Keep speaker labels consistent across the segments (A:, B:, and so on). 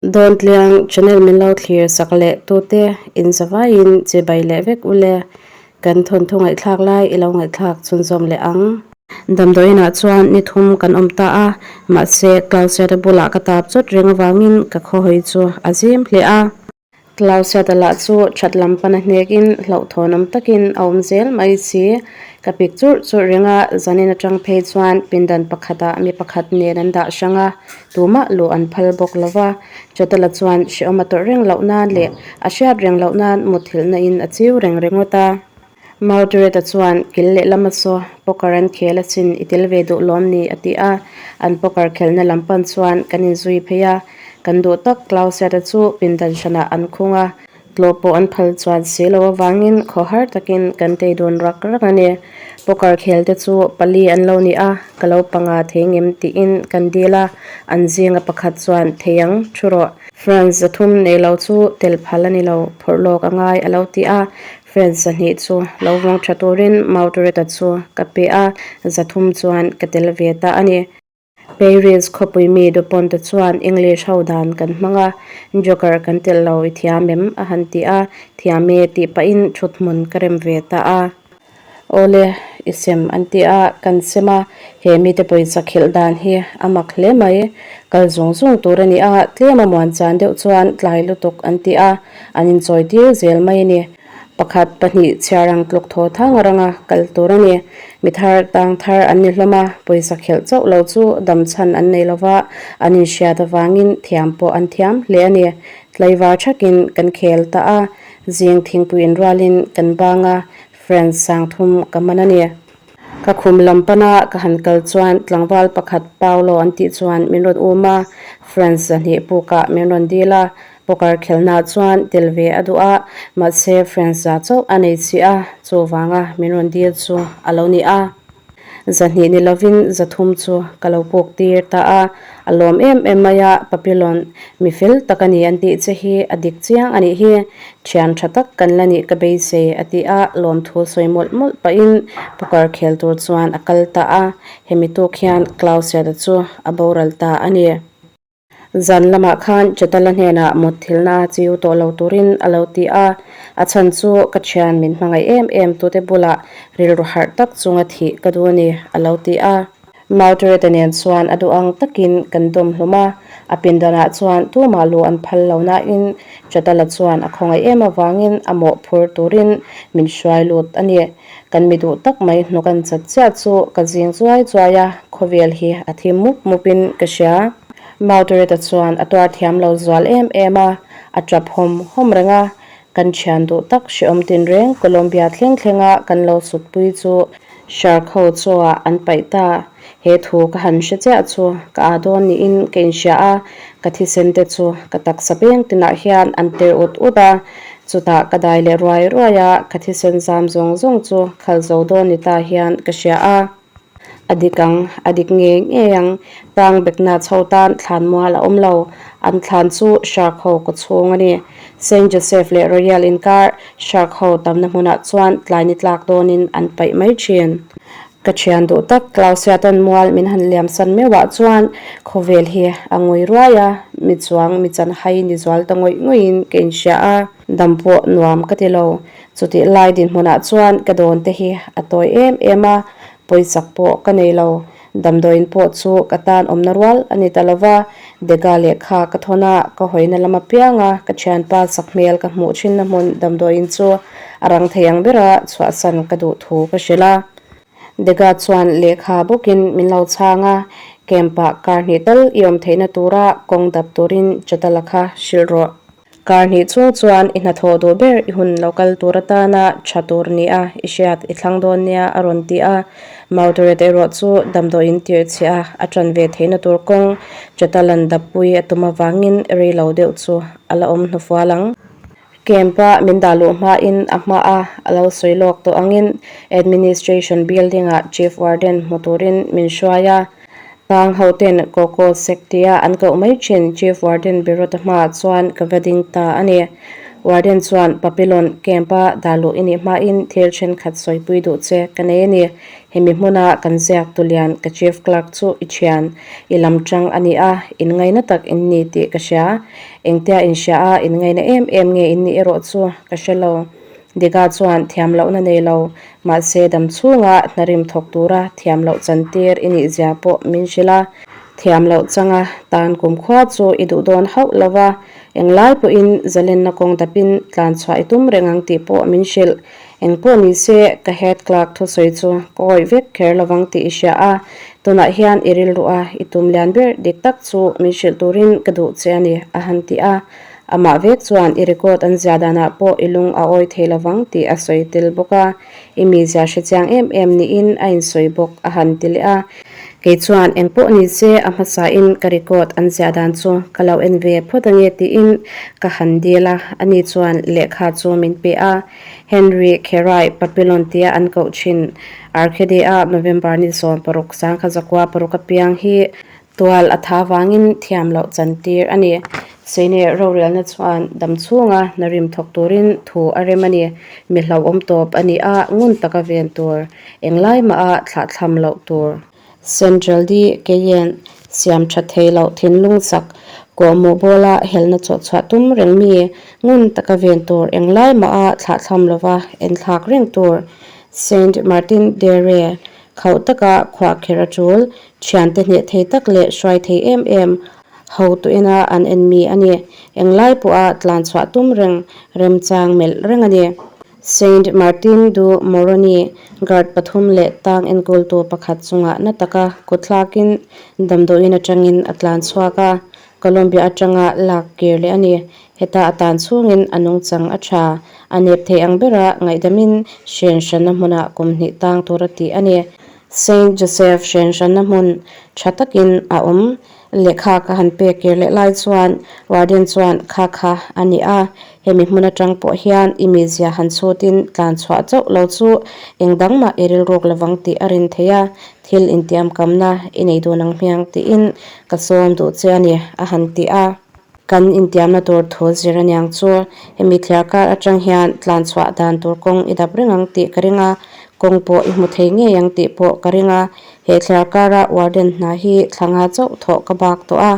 A: Dawntliang channel min lo thlir sak leh tute in zavaiin chibai leh vek u le. Kan thawnthu ngaihthlak lai i lo ngaihthlak chhunzawm leh ang. Damdawiinah chuan ni thum kan awm ta a, mahse Clausiata bulah ka tap chawt reng avangin ka khawhawi chu a zim hle a. Clausiata lah chu that lam pana hnekin hlauhthawnawm takin a awm zel mai si. Ka pik churh churh reng a, zanin atang phei chuan pindan pakhatah mi pakhat nen an dah hrang a, tumah luh an phal bawk lo va. Chawtala chuan hrehawm a tawrh reng loh nan leh a hriat reng loh nan mutthilhna in a chiu reng ringawt a. Mautureta chuan kil lehlam a saw, Poker an khel asin, i tel ve duh lawm ni? a ti a. An poker khelhna lam pan chuan kan inzui phei a. Kan duh tak Clausiata chu pindan hranah an khung a. Tlawh pawh an phal chuan si lo avangin khaw har takin kan tei dun rak rak a ni. Poker khel te chu pali an lo ni a, ka lo panga thei ngem tiin kan dil a, an zinga pakhat chuan thei ang, thu rawh. France zathum nei lo chu tel phal a ni lo, phawrh lawk a ngai a lo ti a. France zahnih chu lo vawng tha turin Mautureta chu ka pe a, zathum chuan ka tel ve ta a ni. Paris khawpui mi Dupont-a chuan English ho dan kan hmang a, Joker kan telh lo i thiam em? a han ti a, Thiam e tih pahin thuthmun ka rem ve ta a. Awle, i sem an ti a, kan sem a, he mite pawisa khilh dan hi a mak hle mai. Kal zung zung tur a ni a, tlem a muan chan deuh chuan tlai lutuk an ti a, an inchawi tir zel mai a ni. Pakhat, pahnih chhiar ang tluk thaw thang a ranga kal tur a ni. Mi thar, tang thar an ni hlawm a, pawisa khelh chauh lo chu dam chhan an nei lova, an inhriat avangin thiam pawh an thiam hle a ni. Tlaivar thakin kan khel ta a, zing thingpui inrualin kan bang a, friends sangthum ka man a ni. Ka khum lam pana ka han kal chuan tlangval pakhat Paolo an tih chuan min rawn um a, France zahnih pukah min rawn dil a, poker khelhnaah chuan tel ve a duh a, mahse France za chauh a nei chi a, chuvanga min rawn dil chu a lo ni a. Zahnih ni lovin zathum chu ka lo puk tir ta a, a lawm em em mai a, Papillon mi fel tak a ni an tih che hi a dik chiang a nih hi, Thian tha tak kan la nih ka beisei a ti a, lawmthu sawi mawlh mawlh pahin poker khel tur chuan a kal ta a, hemi tuk hian Clausiata chu a boral ta a ni. Zan lamah khan Chetala hnenah mutthilna chiu tawh lo turin a lo ti a, a chhan chu ka thian min hmangaih em em tute bulah rilru harh tak chunga thih ka duh a ni a lo ti a. Mauturete nen chuan a duh ang takin kan dawm hlum a, a pindanah chuan tumah lu an phal lo nain Chatala chuan a khawngaih em avangin a mawh phur turin min hruai lut a ni. Kan mi duh tak mai hnuk an chat chiah chu ka zing chuai chuai a, khawvel hi a thim mup mupin ka hria. Mauturete chuan a tuar thiam lo zual em em a, a tap hawm hawm reng a, kan thian duh tak hrehawm tinreng Colombia thleng thlenga kan lo sutpui chu Shark ho chaw ah an paih ta. He thu ka han hre chiah chu ka aa dawn niin ka inhria a, ka thisen te chu ka taksa peng tinah hian an ter ut ut a, chutah ka dai leh ruai ruai a, ka thisen zam zawng zawng chu khal zo dawn ni ta hian ka hria a. A dik ang, a dik ngei ngei ang, tang bekna chho tan thlan mual a awm lo, an thlan chu shark ho kaw chhung a ni. Saint Joseph leh Royal inkar Shark ho tamna hmunah chuan tlai ni tlak dawnin an paih mai thin. Ka thian duh tak Clausiatan mual min han liamsan meuhah chuan khawvel hi a ngui ruai a, mi chuang mi chan hai ni zual ta ngawih ngawihin ka inhria a, dam pawh nuam ka ti lo. Chutih lai dinhmunah chuan ka dawn te hi a tawi em em a, pawisak pawh ka nei lo. Damdawiin pawh chu ka tan awmna rual a ni ta lova, Dega lehkha ka thawn a, ka hawina lam apianga ka thianpa sakhmel ka hmuh thinna hmun damdawiin chu a rang thei ang bera chhuahsan ka duh thu ka hrilh a. Dega chuan lehkha bawkin min lo chhang a, Camp-ah kar hnih tal i awm theihna tura kawng dap turin Chatala kha hrilh rawh. Kar hnih chhung chuan i hnathawh duh ber i hun lo kal tur atana tha tur nia i hriat i thlang dawn nia a rawn ti a. Mauturete erawh chu damdawiin tirh chhiah a, a ṭan ve theihna tur kawng Chatalan dappui a tum avangin rei lo deuh chu a la awm hnufual ang. Camp-a min dah luh hmain a hmaa a lo sawi lawk tawh angin Administration Building-ah Chief Warden hmu turin min hruai a. Tang ho ten Coco sek tia an koh mai thin Chief Warden Birota hmaah chuan ka va ding ta a ni. Warden chuan Papillon camp-a dah luh i nih hmain thil thenkhat sawipui duh che ka nei a ni. Hemi hmuna kan ziak tulian ka Chief Clerk chu i thian i lam tang a ni a, in ngaina tak in ni tih ka hria. Engtia in hria a, in ngaina em em nge in nih erawh chu ka hre lo. Dega chuan thiam lohna nei lo, mahse dam chhunga hnarim thawk tura thiam loh chantir i nih zia pawh min hrilh a. Thiam loh changa tan kumkhua chu i duh dawn hauh lo va, englai pawhin zalenna kawng dapin tlan chhuah i tum reng ang tih pawh min hrilh. Engpawh ni se, ka head clerk thusawi chu ka awih vek kher lovang tih i hria a, tunah hian i rilru a, i tum lian ber dik tak chu min hrilh turin ka duh che a ni, a han ti a. Amah vek chuan i record an zia danah pawh i lung a awi thei lovang tih a sawi tel bawk a, i mizia hre chiang em em niin a insawi bawk, a han ti leh a. Kei chuan engpawh ni se a hmasain ka record an ziah dan chu ka lo en ve phawt ange tiin ka han dil a, ani chuan lehkha chu min pe a. Henry Kherai Papillon tia an koh thin Arcadia November ni 16 sangkha zakua paruk apiang hi tual a tha vangin thiam loh chantir a ni. Seine rorelna chuan dam chhunga hna rim thawk turin thu a rem a ni. Mi hlauhawm tawp a ni a, ngun taka ven tur, englai maha thlahthlam loh tur. Central D Keien siam tha thei loh thinlung chak kawhmawh bawla helna chawhchhuah tum reng mi ngun taka ven tur englai maha thlahthlam lova enthlak reng tur. Saint Martin de Re khauh taka khuahkher a tul, thiante hneh thei tak leh hruai thei em em hotu ina an en mi a ni. Englai pawha tlan chhuah tum reng remchang melh reng a ni. Saint Martin du Moroni guard pathum leh tang enkawltu pakhat chungah na taka kutthlakin damdawiin atangin a tlan chhuak a, Colombia atanga lak kir leh a ni. Heta a tan chhungin a nungchang a tha, a nep thei ang bera ngaihdamin hren hranna hmunah kum hnih tang tur a tih a ni. Saint Joseph hren hranna hmun tha takin a awm. Lehkha ka han pek kir leh lai chuan warden chuan kha kha a ni a, hemi hmun atang pawh hian i mizia han chhutin tlan chhuah chauh lo chu eng dang mah i rilruk lovang tih a rin thei a, thil intiamkamna i nei dun ang hmiang tiin ka sawm duh che a ni a han ti a. Kan intiamna tur thu zir aniang chu hemi thliar kar atang hian tlan chhuah dan tur kawng i dap reng ang tih ka ring a, kawng pawh i hmu thei ngei ang tih pawh ka ring a, He thliar kara warden hna hi thla nga chauh thawh ka bak tawh a,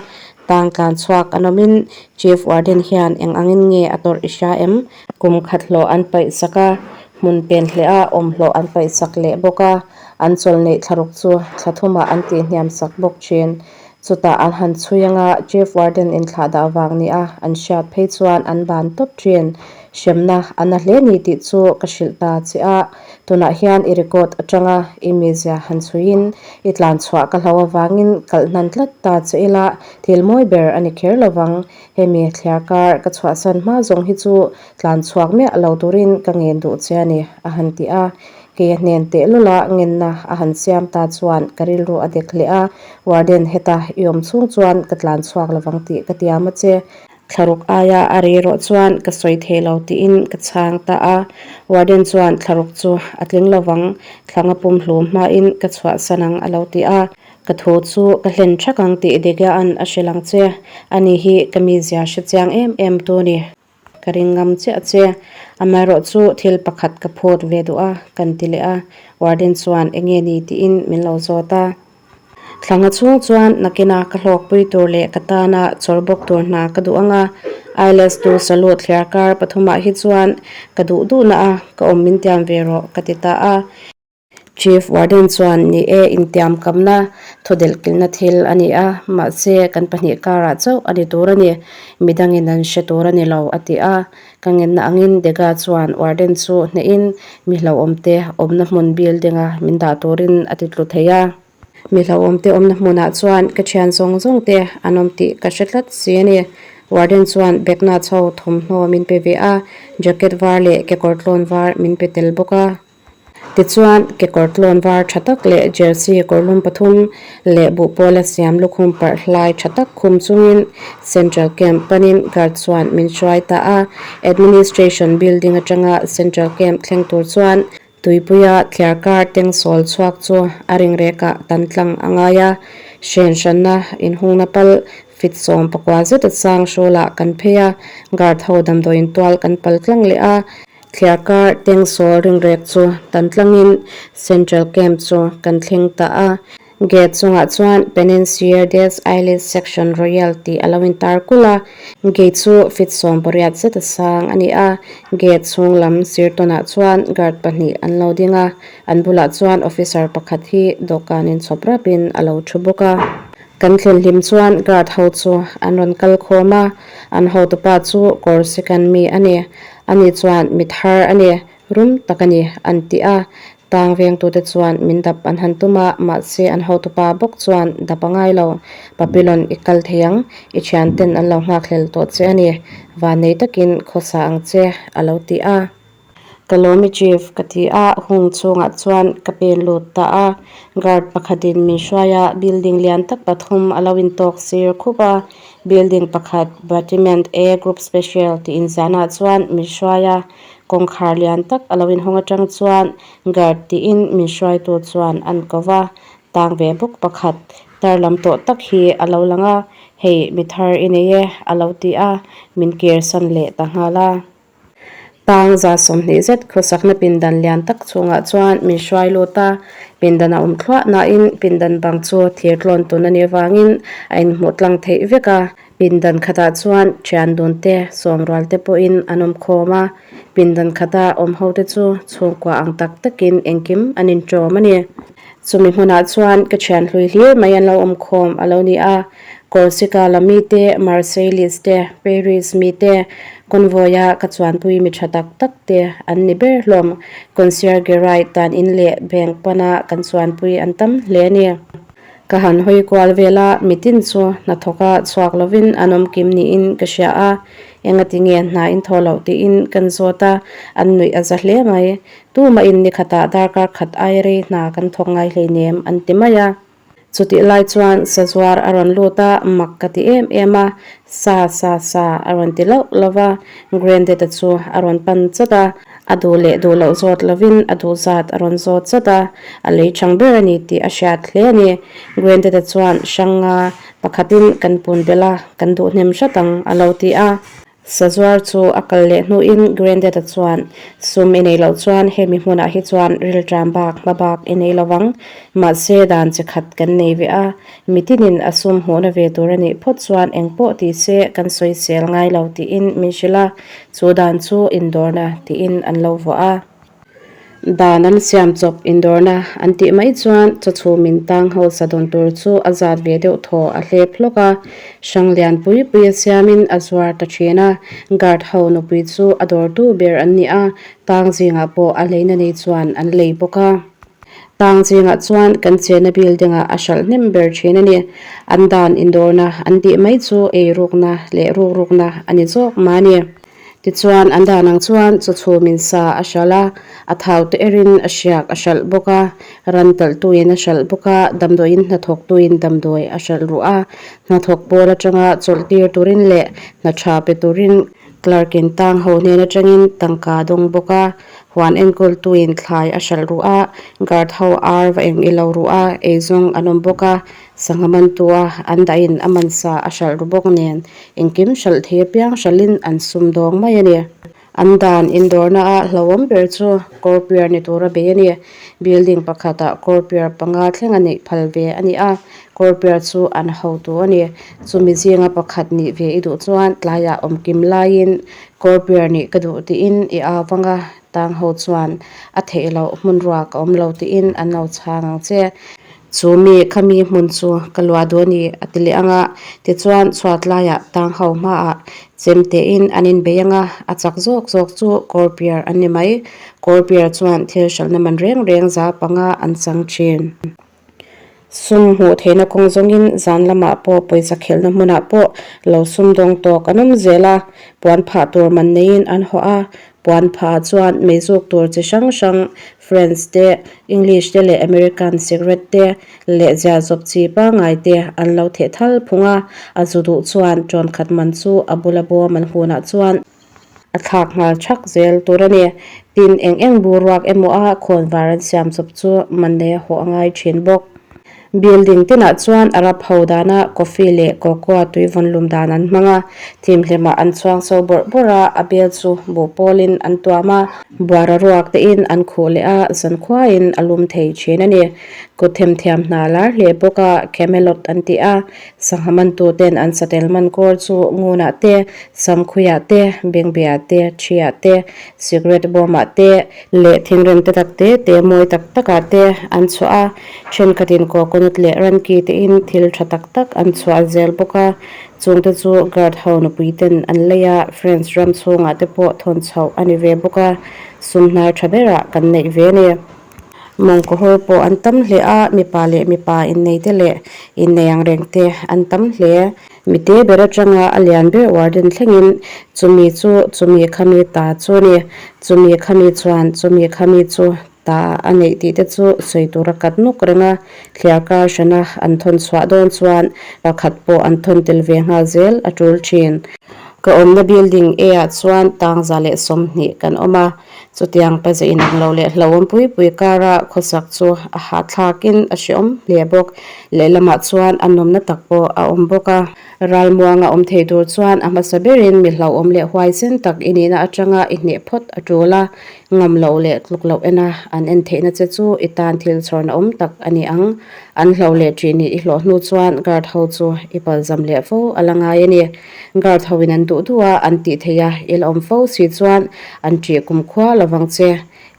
A: tang tlan chhuak an awmin Chief Warden hian eng angin nge a tawrh i hria em? Kum khat hlawh an paih sak a, hmun pen hleh a awm hlawh an paih sak leh bawk a, an chawl neih thlaruk chu thla thumah an tihhniam sak bawk thin. Chutah an han chhui anga Chief Warden inthlah dah vang nia an hriat phei chuan an ban tawp thin. Hremna a na hle ni tih chu ka hrilh ta che a, tunah hian i record atanga i mizia han chhuiin i tlan chhuah ka hlo avangin kalh hnan tlat ta che ila thil mawi ber a ni kher lovang. Hemi thliar kar ka chhuahsan hma zawng hi chu tlan chhuak miah lo turin ka ngen duh che a ni, a han ti a. Kei a hnen teh lawla ngenna a han siam ta chuan ka rilru a dek hle a, Warden heta i awm chhung chuan ka tlan chhuak lovang tih ka tiam a che. Thlaruk aia a rei rawh chuan ka sawi thei lo tiin ka chhang ta a. Warden chuan thlaruk chu a tling lovang, thlanga pum hlum hmain ka chhuahsan ang a lo ti a. Ka thu chu ka hlen thak ang tih Degia'n a hrilh ang che, ani hi ka mizia hre chiang em em tu ni. Ka ring ngam chiah che. Amaherawh chu thil pakhat ka phut ve duh a, kan ti leh a. Warden chuan enge ni tiin min lo zawt a. Thlanga chhung chuan nakina ka hlawkpui tur leh ka tana chawr bawk tur hna ka duh ang a. Ailes tu salute thliar kar pathumah hi chuan ka duh duhna a ka awm min tiam ve rawh ka ti ta a. Chief Warden chuan ni e intiamkamna thudelh kilhna thil a ni a, mahse kan pahnih karah chauh a ni tur a ni, midangin an hre tur a ni lo a ti a. Ka ngenna angin Dega chuan Warden chu hnehin mi hlauhawmte awmna hmun building-a min dah turin a ti tlu thei a. Mi hlauhawmte awmna hmunah chuan ka thian zawng zawngte an awm tih ka hre tlat si a ni. Warden chuan Bekna chho thawmhnaw min pe ve a, jacket var leh kekawr tlawn var min pe tel bawk a. Tichuan, kekawr tlawn var tha tak leh jersey kawrlum pathum leh buhpawla siam lukhum parh hlai tha tak khum chungin Central Camp panin guard chuan min hruai ta a. Administration building atanga Central Camp thleng tur chuan tuipuia thliar kar tengsawl chhuak chu a ringrekah tan tlang a ngai a. Hren hranna inhungna pal fit 14 zet a sang hrawlah kan phei a, guard ho damdawiin tual kan pal tlang leh a. Thliarkar tengsawl ringrek chu tan tlangin Central Camp chu kan thleng ta a. Gate chungah chuan Peninsular des Isles Section Royal tih a lo intar kulh a. Gate chu feet 80 zet a sang a ni a. Gate chhung lam sir tawnah chuan guard pahnih an lo ding a. An bulah chuan officer pakhat hi dawhkan inchhawp rapin a lo thu bawk a. Kan thlen hlim chuan guard ho chu an rawn kal khawm a, an hotupa chu Corsican mi a ni. Ani chuan mi thar a ni, rum tak a ni, an ti a. Tang vengtute chuan min dap an han tum a, mahse an hotupa bawk chuan dap a ngai lo. Papillon i kal thei ang, i thianten an lo nghakhlel tawh che a ni. Vannei takin khawsa ang che, a lo ti a. Ka lawm i Chief, ka ti a, hung chhungah chuan ka pen lut ta a. Guard pakhatin min hruai a, building lian tak pathum a lo intawk sir khup a. Building pakhat Batiment A Group Special tih inziahnaah chuan min hruai a, kawngkhar lian tak a lo inhawng atang chuan guard tiin min hruaitu chuan an ko va. Tang ve bawk pakhat tar lam tawh tak hi a lo lang a, hei mi thar i nei e a lo ti a, min kirsan leh ta nghal a. Tang 120 zet khawsakna pindan lian tak chhungah chuan min hruai lut a, pindan a awm thluah nain pindan bang chu thir tlawn tun a nih avangin a inhmuh tlang theih vek a. Pindan khatah chuan thian dun te, sawmrual te pawhin an awm khawm a, pindan khata awm ho te chu chhungkua ang tak takin engkim an inṭawm a ni. Chumi hmunah chuan ka thian hlui hlir mai an lo awm khawm a lo ni a, Corsica la mite, Marseilles te, Paris mite, convoy-a ka chuanpui mi tha tak tak te an ni ber hlawm. Conciergerie tan in leh bank pana kan chuanpui an tam hle a ni. Ka han hawi kual vel a, mitin chu hnathawka chhuak lovin an awm kim niin ka hria a, engati nge hna in thaw loh tiin kan zawt a, an nuih a za hle mai. Tumahin nikhatah darkar khat ai rei hna kan thawk ngai hleinem an ti mai a. Chutih lai chuan sazuar a rawn lut a, mak ka ti em em a, Sa, sa, sa a rawn ti loh lo va, Grandad-a chu a rawn pan chawt a, a duh leh duh loh zawt lovin a duh zat a rawn zawt chawt a, a lei chang ber a ni tih a hriat hle a ni. Grandad-a chuan Hranga pakhatin kan pun belh a, kan duh hnem hrat ang a lo ti a. Sazuar chu a kal leh hnuin Grandad-a chuan, Sum i nei loh chuan hemi hmunah hi chuan rilṭam bak hma bak i nei lo vang. Mahse dan chi khat kan nei ve a, mitinin a sum hmuhna ve tur a nih phawt chuan eng pawh ti se kan sawisel ngai lo tiin min hrilh a, chu dan chu indawrna tiin an lo vuah a. Dan an siam chawp indawrna an tih mai chuan chawchhum in tang hausa dawn tur chu a zat ve deuh thaw a hlep hlawk a, hrang lian pui pui a siamin a zuar ta thin a, guard ho nupui chu a dawrtu ber an ni a, tang zingah pawh a leina nei chuan an lei bawk a. Tang zingah chuan kan chenna building ah a hralh hnem ber thin a ni. An dan indawrna an tih mai chu eirukna leh rukrukna a ni zawk mah a ni. Tichuan, an dan ang chuan chawchhumin sa a hralh a, a thau te erin a hriak a hralh bawk a, ran talhtuin a hralh bawk a, damdawiin hnathawktuin damdawi a hralh ruh a, hnathawk pawl atanga chawlh tir turin leh hna tha pe turin clerk-in tang ho hnen atangin tangka a dawng bawk a, huan enkawltuin thlai a hralh ruh a, guard ho ar va eng ilo ruh a, eizawng an awm bawk a. Sangha mantua an dahin a mansa a hralh ru bawk nen engkim hralh thei apiang hralhin an sum dawng mai a ni. An dan indawrna a hlauhawm ber chu Corpier ni tura bei a ni. Building pakhatah Corpier panga thleng a neih phal ve a ni a, Corpier chu an hotu a ni. Chumi zinga pakhat nih ve i duh chuan tlaiah awmkim laiin Corpier nih ka duh tiin i au vang a, tang ho chuan a theih loh hmun ruak a awm lo tiin an lo chhang ang che. Chu mi kha mi hmun chu ka luah duh a ni, a ti leh ang a. Tichuan, chhuat laiah tang ho hmaah chem tein an inbei ang a, a chak zawk zawk chu Corpier an ni mai. Corpier chuan thil hralhna man reng reng 500 an chang thin. Sum hmuh theihna kawng zawngin zan lamah pawh pawisa khelhna hmunah pawh lo sumdawng tawk an awm zel a, puan phah tur man neiin an hawh a, Puan phah chuan meizuk tur chi hrang hrang, French te, English te leh American cigarette te leh ziah zawp chi pangngai te an lo theh thal phung a, a zu duh chuan ṭawn khat man chu a bula bawm an hunah chuan a thlak nghal ṭhak zel tur a ni. Tin, eng eng bur ruak emaw a khawnvar an siam chawp chu man nei a hawh a ngai ṭhin bawk. Building tinah chuan Arab ho dana coffee leh cocoa tui vawnlum dan an hmang a, thimhlimah an chhuang so bawrh bawrh a, a bel chu buh pawlin an tuam a, buara ruak tein an khuh leh a, zankhuain a lum thei thin a ni. Kut themthiam hna lar hle bawk a, Camelot an ti a, sangha mantuten an satel man kawr chu ngunah te, samkhuiah te, bengbeah te, thiah te, cigarette bawmah te, leh thingrem te tak te te mawi tak takah te an chhuah a, thenkhatin coconut leh ranki tein thil tha tak tak an chhuah zel bawk a, chungte chu guard ho nupui ten an lei a, France ram chhungah te pawh thawn chhoh a ni ve bawk a, sum hnar tha berah kan neih ve a ni. Mawngkaw hur pawh an tam hle a, mipa leh mipa innei te leh innei ang reng te an tam hle. Mite ber atanga a lian ber warden thlengin chumi chu chumi khami ta chu a ni. Chumi khami chuan chumi khami chu ta a neih tih te chu sawi tur a kat nuk reng a, thliarkar hrana an thawn chhuah dawn chuan pakhat pawh an thawn tel ve nghal zel a tul thin. Ka awmna building A ah chuan tangza leh 20 kan awm a. Chutiang paze inang lo leh hlauhawm pui pui kara khawsak chu a hahthlakin a hreawm hle bawk. Lehlamah chuan a nawmna tak pawh a awm bawk a. Ralmuanga awm thei tur chuan a hmasa berin mi hlauhawm leh huaisen tak i nihna atanga i hneh phawt a tul a, ngam loh leh tluk loh ena an en theihna che chu i tan thil chhawrna awm tak a ni ang. An hlauh leh ṭih nih i hlawh hnu chuan guard ho chu i palzam leh fo a la ngai a ni. Guard ho in an duh duh a, an tih theih a, i la awm fo si chuan an ṭih kum khua lovang che.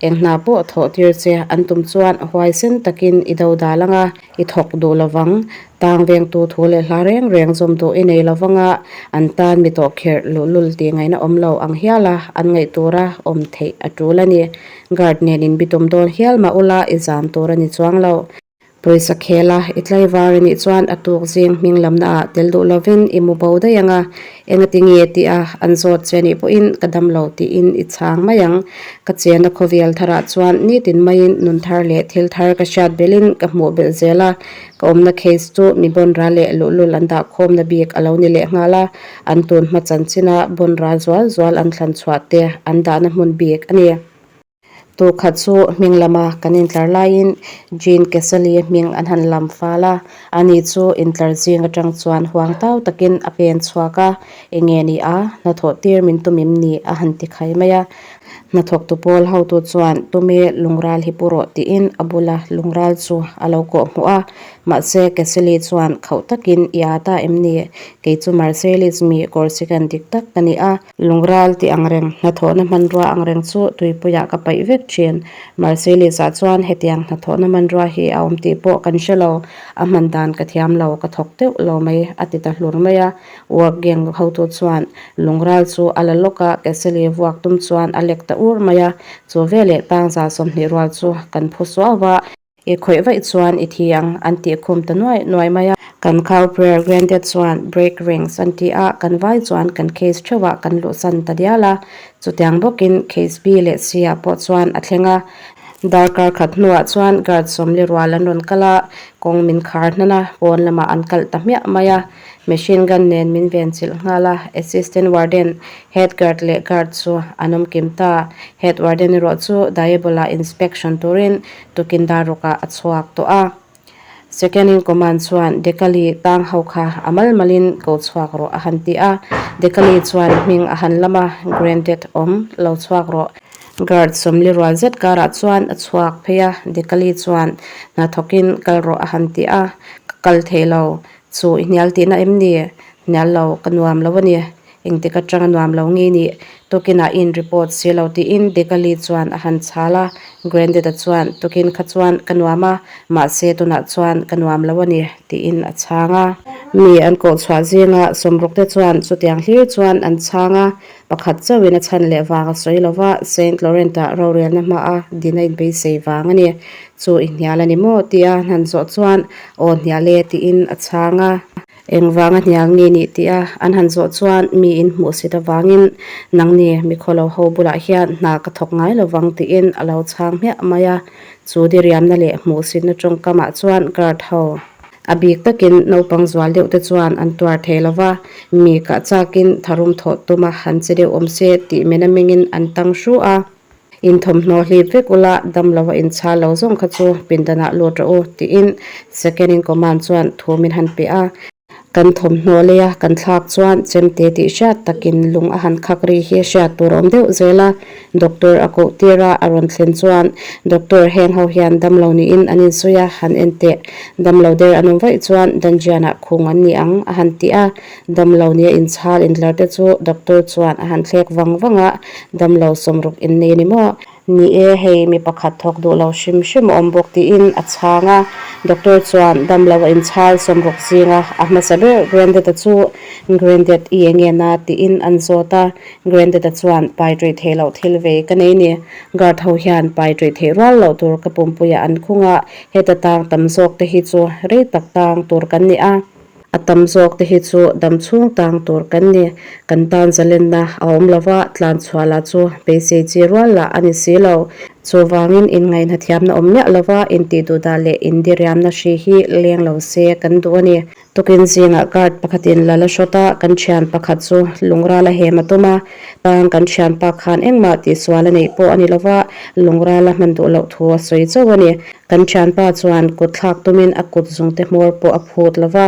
A: Eng hna pawh thawh tir che an tum chuan huaisen takin i do dal ang a, i thawk duh lovang. Tang vengtu thu leh hla reng reng zawm duh i nei lovang a, an tan mi tawh kherh luhlul tih ngaihna awm lo ang hial a, an ngaih tura awm theih a tul a ni. Guard nen inbitum dawn hial mah ula i zam tur a ni chuang lo. Pawisa khel a, i tlaivar a nih chuan a tuk zing hming lamna ah tel duh lovin i mu bo daih ang a, engati nge tih a an zawt che nih pawhin ka dam lo tiin i chhang mai ang. Ka chena khawvel tharah chuan nitin maiin nun thar leh thil thar ka hriat belhin ka hmuh belh zel a, ka awmna case chu mi bawnra leh luhlul an dah khawmna bik a lo ni leh nghal a, an tun hma chanchina bawnra zual zual an thlan chhuah te an dahna hmun bik a ni. Tukhat chu hming lama kan intlar laiin Jean Kesali hming an han lam fal a, ani chu intlar zing atang chuan huang tau takin a pen chhuak a, enge ni a, hnathawh tir min tum im ni a han ti khai mai a. Hnathawktu pawl hotu chuan tume lungral hi pu rawh tiin a bula lungral chu a lo kawh hmuh a, mahse Kesali chuan khauh takin i â ta em ni, kei chu Marseilles mi Corsican dik tak ka ni a, Lungral tih angreng, hnathawhna hmanrua angreng chu tuipuiah ka paih vek thin. Marseilles-ah chuan hetiang hnathawhna hmanrua hi a awm tih pawh kan hre lo, a hman dan ka thiam lo, ka thawk deuh lo mai, a ti ta hlur mai a. Work gang hotu chuan lungral chu a la lawk a, Keseli vuak tum chuan a lek ta ur mai a, chu veleh tangza 20 rual chu kan phu suau a. I khawih vaih chuan i thi ang an tih khum ta nuai nuai mai a. Kan khau prayer granddad chuan break rings an ti a, kan vai chuan kan case theuhah kan luhsan ta dial a. Chutiang bawkin case B leh C ah pawh chuan a thleng a. Darkar khat hnuah chuan guard sawmli rual an rawn kal a, kawng min khar hnan a, pawn lamah an kalh ta hmiah mai a. Machine gun nen min ven chilh nghal a, Assistant Warden, Head Guard leh Guard chu an awm kim ta. Head Warden erawh chu Diabola inspection turin tukin dar rukah a chhuak tawh a. Second in command chuan Dekali tang ho kha a mal malin ko chhuak rawh a han ti a. Dekali chuan hming a han lam a, Granddad awm lo chhuak rawh. Guard sawmli rual zet karah chuan a chhuak phei a, Dekali chuan hna thawkin kal rawh a han ti a, Ka kal thei lo, Chu i hnial tihna em ni? Hnial lo, ka nuam lo a ni. Engtik atanga nuam lo nge nih? Tukinah i in report si lo tiin Dekali chuan a han chhal a. Grandad-a chuan, Tukin kha chuan ka nuam a, mahse tunah chuan ka nuam lo a ni, tiin a chhang a. Mi an koh chhuah zinga sawmrukte chuan chutiang hlir chuan an chhang a, pakhat chauhin a chhan leh vang a sawi lo va, Saint Laurent-ah rorelna hmaa din a inbeisei vang a ni. Chu i hnial a ni maw? tia han zawh chuan, Aw hnial e tiin a chhang a. Engvanga hnial nge nih tia an han zawh chuan mi in hmuh sit avangin nangni mikhawlo ho bulah hian hna ka thawk ngai lovang tiin a lo chhang hmiah mai a. Chu diriamna leh hmuhsitna tawngkamah chuan guard ho a bik takin naupang zual deuh te chuan an tuar thei lova, mi kah chakin tharum thawh tuma han che deuh awm se tih men a mengin an tang hru a. Inthawmhnaw hlip vek ula, damlo a inchhal lo zawng kha chu pindanah lut rawh u, tiin second in command chuan thu min han pe a. Kan thawmhnaw leia kan thlak chuan chemte tih hriat takin lung a han khak ri hi hriat tur a awm deuh zel a. Doctor a koh tir a, a rawn thlen chuan doctor heng ho hian damlo niin an insawi a, han en teh. Damlo der an awm vaih chuan Danjianah khung an ni ang a han ti a. Damlo nia inchhal intlar te chu doctor chuan a han thlek vang vang a, damlo sawmruk in nei a ni maw? Ni e, hei mi pakhat thawk duh lo hrim hrim a awm bawk tiin a chhang a. Doctor chuan damlo a inchhal sawmruk zinga a hmasa ber Grandad-a chu Grandad i eng nge na tiin an zawt a. Grandad-a chuan pai ṭuih theih loh thil vei ka nei ni. Guard ho hian pai ṭuih theih rual loh tur ka pumpuiah an khung a, heta tang tam zawk te hi chu rei tak tang tur kan ni a. A tam zawk te hi chu dam chhung tang tur kan ni. Kan tan zalenna a awm lo va, tlan chhuah lah chu beisei chi rual lah a ni si lo. Chuvangin inngaihna thiamna awm miah lo va, intih duhdah leh indiriamna hri hi leng lo se kan duh a ni. Tukin zingah guard pakhatin la la hrawt a, kan thian pakhat chu lungral a hem a tum a. Tang kan thianpa khan engmah tihsual a neih pawh a ni lo va, lungral a hman duh loh thu a sawi chauh a ni. Kan thianpa chuan kut thlak tumin a kut zungte hmawr pawh a phut lo va,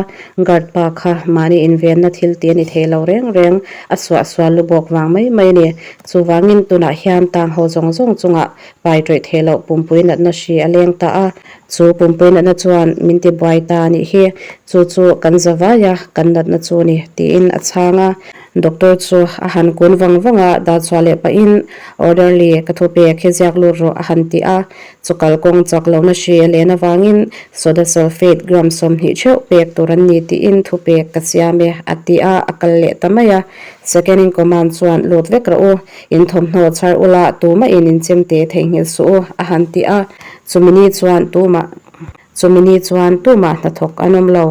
A: guard pa kha mahni invenna thil tih a ni thei lo reng reng, a suahsual lu bawk vang mai mai a ni. Chuvangin tunah hian tang ho zawng zawng chungah pai ṭawih thei loh pumpui natna hri a leng ta a, chu pumpui natna chuan min ti buai ta a nih hi, chu chu kan za vai a, kan natna chu ni, tiin a chhang a. Doctor chu a han kun vang vang a, dah chhuah leh pahin orderly ka thupek hi ziak lut rawh a han ti a. Chawkal kawng chak lohna hri a len avangin soda sulfate gram 20 theuh pek tur an ni tiin thupek ka siam e a ti a, a kal leh ta mai a. Second in command chuan lut vek rawh u, in thawmhnaw chhar ula tumah in inchemte theihnghilh suh u a han ti a. Chumi ni chuan tumah chumi ni chuan tumah hnathawk an awm lo.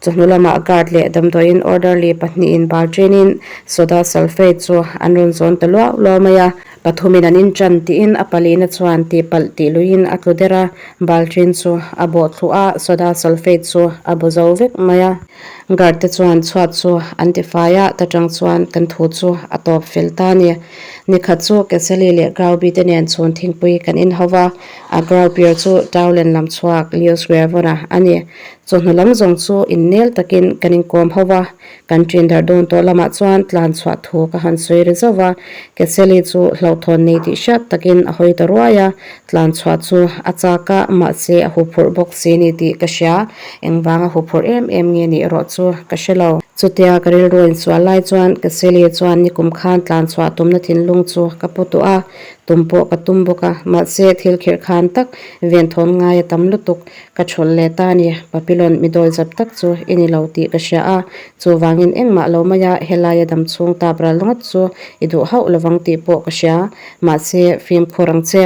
A: Chawhnu lamah guard leh damdawiin orderly pahnihin bal ṭinin soda sulfate chu an rawn zawn ta luau luau mai a. Pathumin an inṭan tiin a palina chuan tihpalh tih luiin a tlu der a, bal ṭin chu a bawh thluh a, soda sulfate chu a bu zo vek mai a. Guard te chuan chhuat chu an tifai a, ta ṭang chuan kan thu chu a tawp fel ta a ni. Nikhat chu Keseli leh Graubi te nen chhun thingpui kan inho va, a Graubier chu Taulen lam chhuak Leo Square-vawna a ni. Chawhnu lam zawng chu innel takin kan inkawm ho va, kan ṭin darh dawn tawh lamah chuan tlan chhuah thu ka han sawi ri zauh va, Keseli chu hlauhthawn nei tih hriat takin a hawi ta ruai a, tlan chhuah chu a chak a, mahse a huphurh bawk si ni tih ka hria, engvanga huphurh em em nge nih erawh chu ka hre lo. Chutia ka rilru insual lai chuan Keseli chuan nikum khan tlan chhuah tumna thinlung chu ka pu tawh a, tum pawh ka tum bawk a, mahse thil khirh khan tak venthawn ngai a tam lutuk. Ka chhawlh leh ta a ni, Papillon mi dawi zap tak chu i ni lo tih ka hria a, chuvangin engmah lo maia helaia dam chhung tap ral ngawt chu i duh hauh lovang tih pawh ka hria, mahse fimkhur ang che.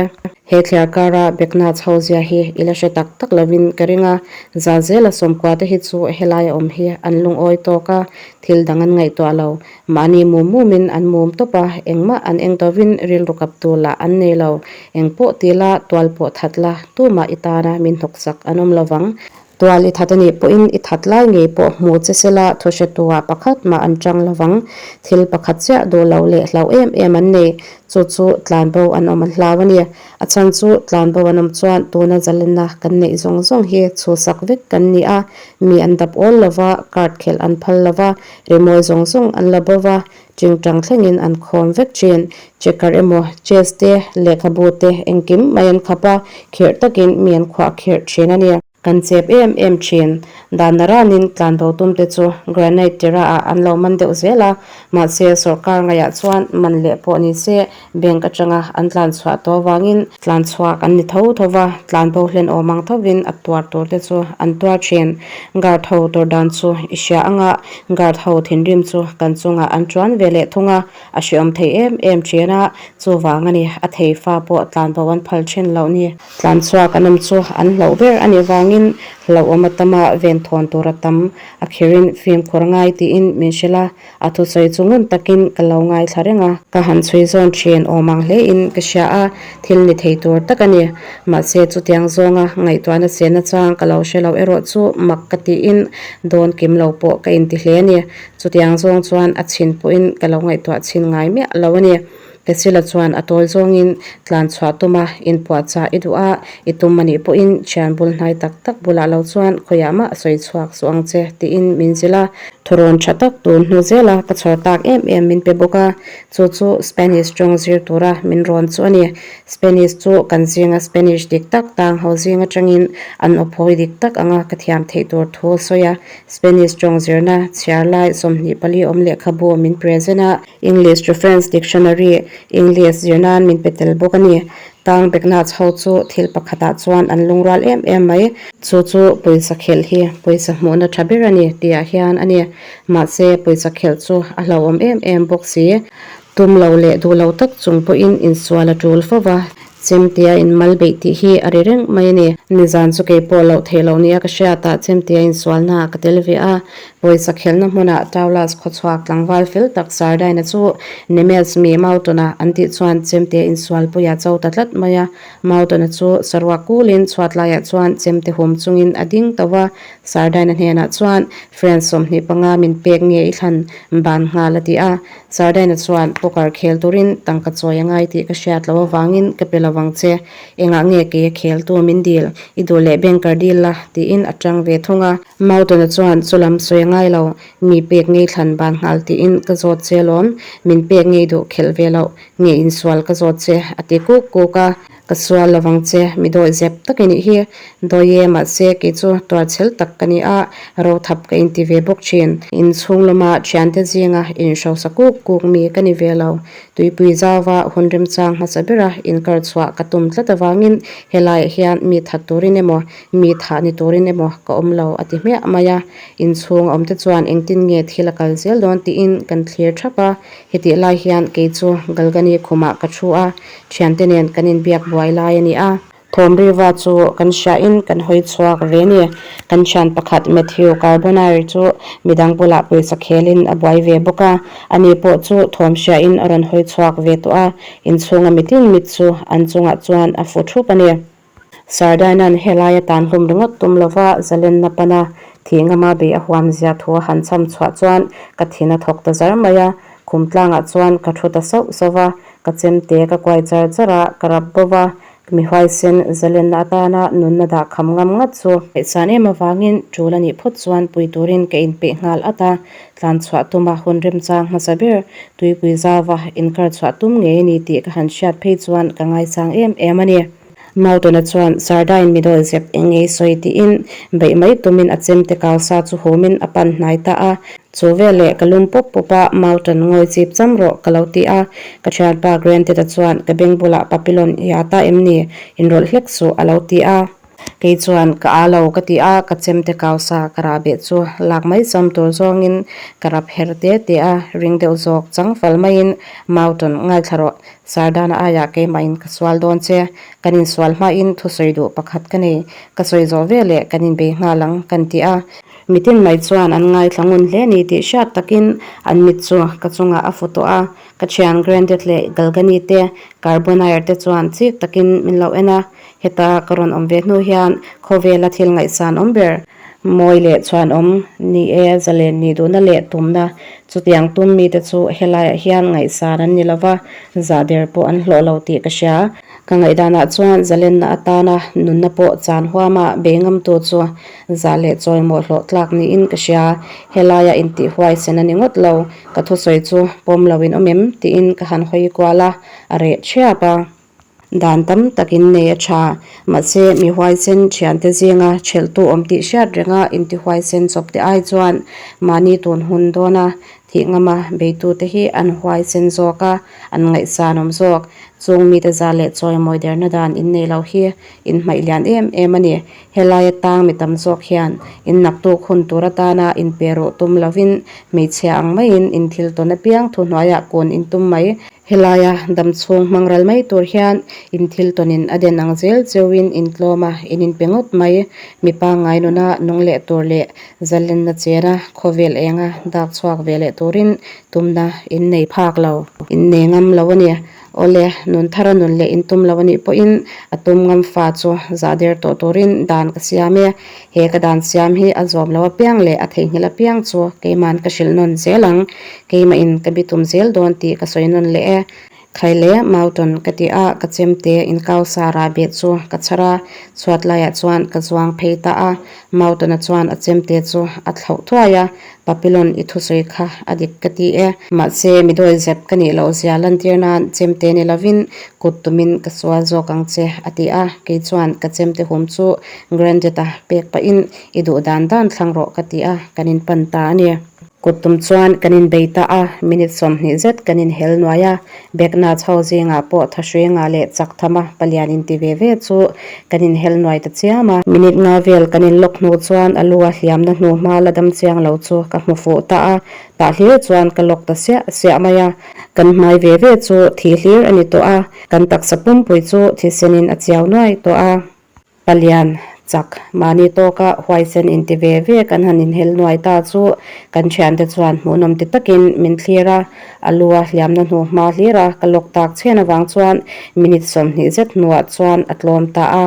A: He thliar kara Bekna chho zia hi i la hre tak tak lovin ka ring a, za zela sawmkua te hi chu helaia awm hi an lungawi tawk a, thil dang an ngaihtuah lo. Mahni mum mumin an mum tawp a, engmah an eng tovin rilru kaptu lah an nei lo. Eng pawh ti la, tual pawh that la, tumah i tana min hnawksak an awm lovang. Tual i that a nih pawhin i that lai ngei pawh hmu che sela thuhretuah pakhat mah an chang lovang. Thil pakhat chiah duh lo leh hlauh em em an nei, chu chu tlanbo an awm an hlau a ni. A chhan chu tlanbo an awm chuan tuna zalenna kan neih zawng zawng hi chhusak vek kan ni a, mi an dap awl lova, card khelh an phal lova, Rimawi zawng zawng an la bo va, tingtang thlengin an khawm vek thin. Checker emaw, chess te, lehkhabu te engkim mai an khap a, khirh takin mi an khuah khirh thin a ni. Kan chep em em thin. Dan naranin tlanbo tum te chu granite tira ah an lo man deuh zel a, mahse sawrkar ngaihah chuan man leh pawh ni se bank atanga an tlan chhuah tawh avangin tlan chhuak an ni tho tho va, tlanbo hlen awm ang thovin a tuar tur te chu an tuar thin. Guard ho tur dan chu i hria anga guard ho thinrim chu kan chungah an chuan ve leh thung a, a hreawm thei em em thin a, chuvang a ni a thei fa pawh tlanbo an phal thin loh ni. Tlan chhuak an awm chu an hlauh ber a nih vangin hlauhawm a tam a, venthawn tur a tam a khirin fimkhur ngai tiin min hrilh a. A thusawi chu ngun takin ka lo ngaithla reng a. Ka han chhui zawn thin awm ang hlein ka hria a, thil ni thei tur tak a ni. Mahse chutiang zawnga ngaihtuahna chenna chang ka lo hre lo erawh chu mak ka tiin dawn kim lo pawh ka inti hle a ni. Chutiang zawng chuan a chhin pawhin ka lo ngaihtuah chhin ngai miah lo a ni. Pesila chuan a tawi zawngin tlan chhuah tum a, inpuahchah i duh a, i tum a nih pawhin thian bul hnai tak tak bulah lo chuan khawiah mah sawi chhuak suh ang che tiin min zilh a. Thurawn tha tak tun hnu zela ka chhawr tak em em min pe bawk a, chu chu Spanish tawng zir tura min rawn chu a ni. Spanish chu kan zinga Spanish dik tak tang ho zing atangin an aw phawi dik tak anga ka thiam theih tur thu a sawi a. Spanish tawng zirna chhiar lai 24 awm lehkhabu min present a. English Reference Dictionary, English zir nan min pe tel bawk a ni. Tang Beknach ho chu thil pakhatah chuan an lungrual em em mai. Chu chu pawisa khelh hi pawisa hmuhna tha ber a ni tihah hian a ni. Mahse pawisa khelh chu a hlauhawm em em bawk si. Tum lo leh duh lo tak chung pawhin insual a tul fo va, chemtea inmal beih tih hi a ri reng mai a ni. Nizan chu kei pawh loh theih loh nia ka hriatah chemtea insualnaah ka tel ve a, pawisa khelhna hmunah Taulas khawchhuak tlangval fel tak Sardaina chu Nemes mi Mautona an tih chuan chemtea insualpuia cho ta tlat mai a. Mautona chu saruak kulin chhuat laiah chuan chemte hum chungin a ding tauh a, Sardaina hnenah chuan Friend 25 min pek nge i thlan ban nghal a ti a. Sardina chuan poker khel turin tangka chawi a ngai tih ka hriat loh avangin ka pe lo vang che. Engah nge kei a kheltu min dil? I duh leh banker dil la tiin a tang ve thung a. Mautona chuan chu lam sawi a ngai lo, mi pek ngei thlan ban nghal tiin ka zawt che alawm, min pek ngei duh khelh ve loh nge insual ka zawt che a ti kuk kuk a. Ka sual lo vang che, mi dawi zep tak i nih hi. Dawi e, mahse kei chu tuarchhel tak ka ni a, rothap ka inti ve bawk thin. Inchhung lama thiante zinga inhrosa kuk kuk mi ka ni ve lo. Tuipui zauva hun remchang hmasa bera inkar chhuah ka tum tlat avangin helaiah hian mi that turin emaw, mi thah ni turin emaw ka awm lo a ti hmiah mai a. Inchhung a awmte chuan engtin nge thil a kal zel dawn tiin kan thlir thap a. Hetih lai hian kei chu Galgani khumah ka thu a, Thiante nen kan inbiak buai lai a ni a. Thawm riva chu kan hriahin kan hawi chhuak ve ni. Kan thian pakhat Matthew Carbonari chu midang bulah pawisa khelin a buai ve bawk a. Ani pawh chu thawm hriahin a rawn hawi chhuak ve tawh a. Inchhunga mitin mit chu an chungah chuan a fu thup a ni. Sardina'n helai a tan hlum ringawt tum lova zalenna pana thih ngama bei a huam zia thu a han cham chhuah chuan ka thin a thawk ta zar mai a, khum tlangah chuan ka thu ta sauh sauh va, ka chemte ka kuai char char a, ka rap bo va, mi huaisen zalenna atana nunna dah kham ngam ngat chu. Ngaihsan em avangin tul a nih phawt chuan pui turin ka inpeih nghal at a, tlan chhuah tuma hun remchang hmasa ber tuipui zauva inkar chhuah tum ngei a ni tih ka han hriat phei chuan ka ngaisang em em a ni. Mautona chuan Sardine mi dawi zep eng ngei sawi tiin beih mai tumin a chemte kau sa chu humin a pan hnai ta a. Chu veleh ka lum pawp pawp a, Mauton ngawi chip cham rawh ka lo ti a. Ka thianpa Granted-a chuan ka beng bulah Papillon i â ta em ni? Inrawlh hlek suh a lo ti a. Kei chuan ka â lo ka ti a, ka chemte kau sa ka rah beh chu lak mai cham tur zawngin ka rap her te te a, ring deuh zawk chang fal maiin Mauton ngaithla rawh Sardana aiah keimahin ka sual dawn che, kan insual hmain thusawi duh pakhat ka nei, ka sawi zawh veleh kan inbei nghal ang kan ti a. Mitin mai chuan an ngaithla ngun hle ni tih hriat takin an mit chu ka chungah a fu tawh a, ka thian Grandad leh Galgani te, Carbonaire te chuan chik takin min lo en a, heta ka rawn awm ve hnu hian khawvela thil ngaihsan awm ber Mawi leh chhuanawm ni e, zalen nih duhna leh tumna chutiang tum mite chu helaiah hian ngaihsan an ni lova, zah der pawh an hlawh lo tih ka hria. Ka ngaihdanah chuan zalenna atana nunna pawh chan huama bei ngamtu chu zah leh chawimawh hlawh tlak niin ka hria. Helaia intihhuaisen a ni ngawt lo, ka thusawi chu pawm loin awm em tiin ka han hawi kual a, a reh thiap a. Dan tam takin nei a tha. Mahse, mi huaisen thiante zinga thelhtu awm tih hriat renga intihuaisen chawp te ai chuan mahni tun hun dawna thih ngama beitute hi an huaisen zawk a, an ngaihsanawm zawk. Chung mite za leh chawimawi derna dan in nei lo hi inhmaih lian em em a ni. Helaia tang mi tam zawk hian in naktuk hun tur atana inpe ruh tum lovin hmeichhia ang maiin inthil tawn apiang thuhnuaiah kun in tum mai. Helaia damchhung hmang ral mai tur hian in thil tawnin a den ang zel cheuin in tlawm a, in inpe ngawt mai. Mi pangngai nuna nung leh tur leh zalenna chena khawvel enga dak chhuak ve leh turin tumna in nei phak lo. In nei ngam lo a ni. Awle, nun thara nun leh in tum lo a nih pawhin a tum ngam fa chu zah der tawh turin dan ka siam e. He ka dan siam hi a zawm lo apiang leh a theihnghilh apiang chu keiman ka hrilh nawn zel ang. Keimahin ka bitum zel dawn tih ka sawi nawn leh e. Khai le Mauton ka ti a, ka chemte inkau sa rah beh chu ka chhar a, chhuat laiah chuan ka zuang phei ta a. Mautona chuan a chemte chu a thlauh thuai a, Papillon i thusawi kha a dik ka ti e. Mahse, mi dawi zep ka nih loh zia lantir nan chemte ni lovin kut tumin ka sual zawk ang che, a ti a. Kei chuan ka chemte hum chu Grandad-a pek pahin i duh dan dan thlang rawh ka ti a, kan inpan ta a ni. Kut tum chuan kan inbei ta a, minute 20 zet kan inhel nuai a, Bekna chho zingah pawh Thahruinga leh Chakthama palian inti ve ve chu kan inhel nuai ta chiam a. Minute nga vel kan inlawk hnu chuan a lu a hliamna hnu hma la dam chiang lo chu ka hmu fuh ta a, tah hlir chuan ka lawk ta siah siah mai a. Kan hmai ve ve chu thi hlir a ni tawh a, kan taksa pumpui chu thisenin a chiau nuai tawh a. Palian, chak, mahni tawka huaisen inti ve ve kan han inhel nuai ta chu kan thiante chuan hmuhnawm ti takin min thlir a, a lu a hliamna hnu hma hlir a ka lawk tak chhen avang chuan minute 20 zet hnuah chuan a tlawm ta a.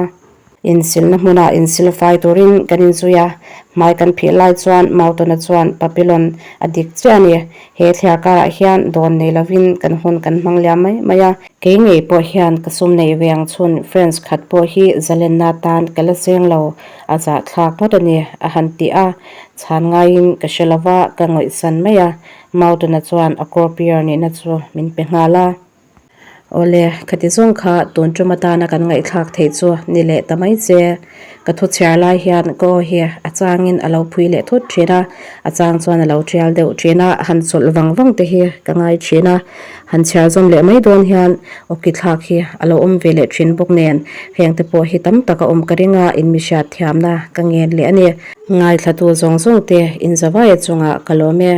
A: Insilna hmunah insil fai turin kan inzui a, hmai kan phih lai chuan Mautona chuan Papillon a dik chiah a ni, he thliar karah hian dawn nei lovin kan hun kan hmang liam mai mai a. Kei ngei pawh hian ka sum neih ve ang chhun friends khat pawh hi zalenna tan ka la seng lo, a zahthlak ngawt a ni, a han ti a. Chhan ngaiin ka hre lo va, ka ngawihsan mai a. Mautona chuan a copier nihna chu min pe nghal a. Awle, khati zawng kha tun tum atana kan ngaihthlak theih chu ni leh ta mai che. Ka thu chhiar lai hian ka aw hi a changin a lo phui leh thut thin a, a chang chuan a lo tial deuh thin a, han chawlh vang vang te hi ka ngai thin a. Han chhiar zawm leh mai dawn hian awki thlak hi a lo awm ve leh thin bawk nen heng te pawh hi tam tak a awm ka ring a, in mi hriat thiamna ka ngen leh a ni. Ngaithlatu zawng zawng te inzavaia chungah ka lawm e.